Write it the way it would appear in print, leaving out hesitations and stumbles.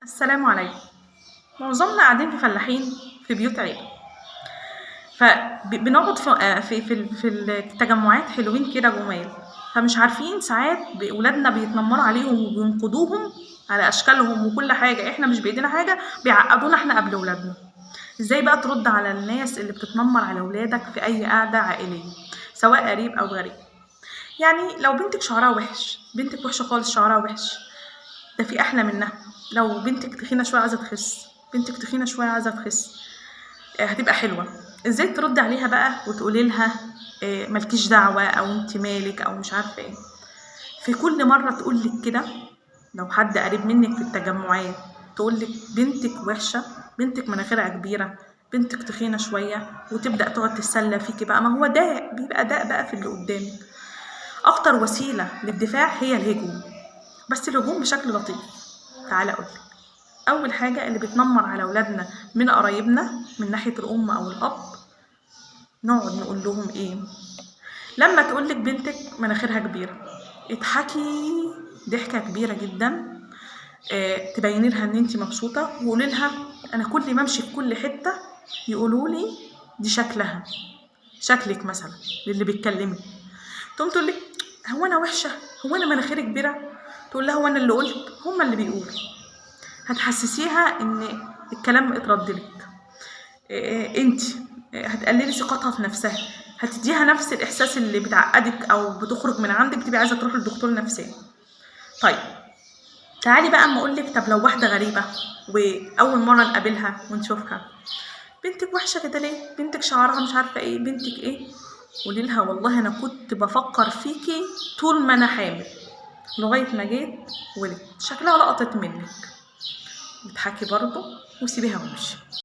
السلام عليكم. معظمنا قاعدين في فلاحين في بيوت عيلة، فبنقعد في التجمعات حلوين كده جمال، فمش عارفين ساعات ولادنا بيتنمروا عليهم وبينقدوهم على اشكالهم وكل حاجه، احنا مش بايدينا حاجه، بيعقدونا احنا قبل ولادنا. ازاي بقى ترد على الناس اللي بتتنمر على ولادك في اي قعدة عائلية سواء قريب او غريب؟ يعني لو بنتك شعرها وحش، بنتك وحشة خالص شعرها وحش، ده في احلى منها. لو بنتك تخينة شوية عايزه تخس، بنتك تخينة شوية عايزه تخس، هتبقى حلوة. ازاي ترد عليها بقى وتقولي لها مالكيش دعوه او انت مالك او مش عارفه ايه؟ في كل مرة تقولك كده، لو حد قريب منك في التجمعات تقولك بنتك وحشة، بنتك مناخيرها كبيرة، بنتك تخينة شوية، وتبدا تقعد تتسلى فيكي بقى، ما هو ده بيبقى داء بقى في اللي قدامك. اكتر وسيلة للدفاع هي الهجوم، بس الهجوم بشكل لطيف. تعالى اقولك، اول حاجة اللي بيتنمر على اولادنا من قرايبنا من ناحية الام او الاب، نقعد نقول لهم ايه؟ لما تقولك بنتك مناخيرها كبيرة، اضحكي ضحكه كبيرة جدا، تبيني لها ان انت مبسوطة، وقولي لها انا كل ما امشي في كل حتة يقولوا لي دي شكلها، شكلك مثلا للي بيتكلمك، تقوم تقول لك هو انا وحشة؟ هو انا مناخيري كبيرة؟ تقول لها هو انا اللي قلت؟ هما اللي بيقولوا. هتحسسيها ان الكلام اترد لك، انت هتقللي ثقتها في نفسها، هتديها نفس الاحساس اللي بتعقدك او بتخرج من عندك بتبقي عايزه تروح للدكتور نفساني. طيب تعالي بقى اما اقول لك، طب لو واحدة غريبة واول مرة نقابلها ونشوفها، بنتك وحشة كده ليه؟ بنتك شعرها مش عارفه ايه، بنتك ايه؟ قولي لها والله انا كنت بفكر فيكي طول ما انا حامل لغاية ما جيت ولدت، شكلها لقطت منك. واضحكي برضه وسيبيها وامشي.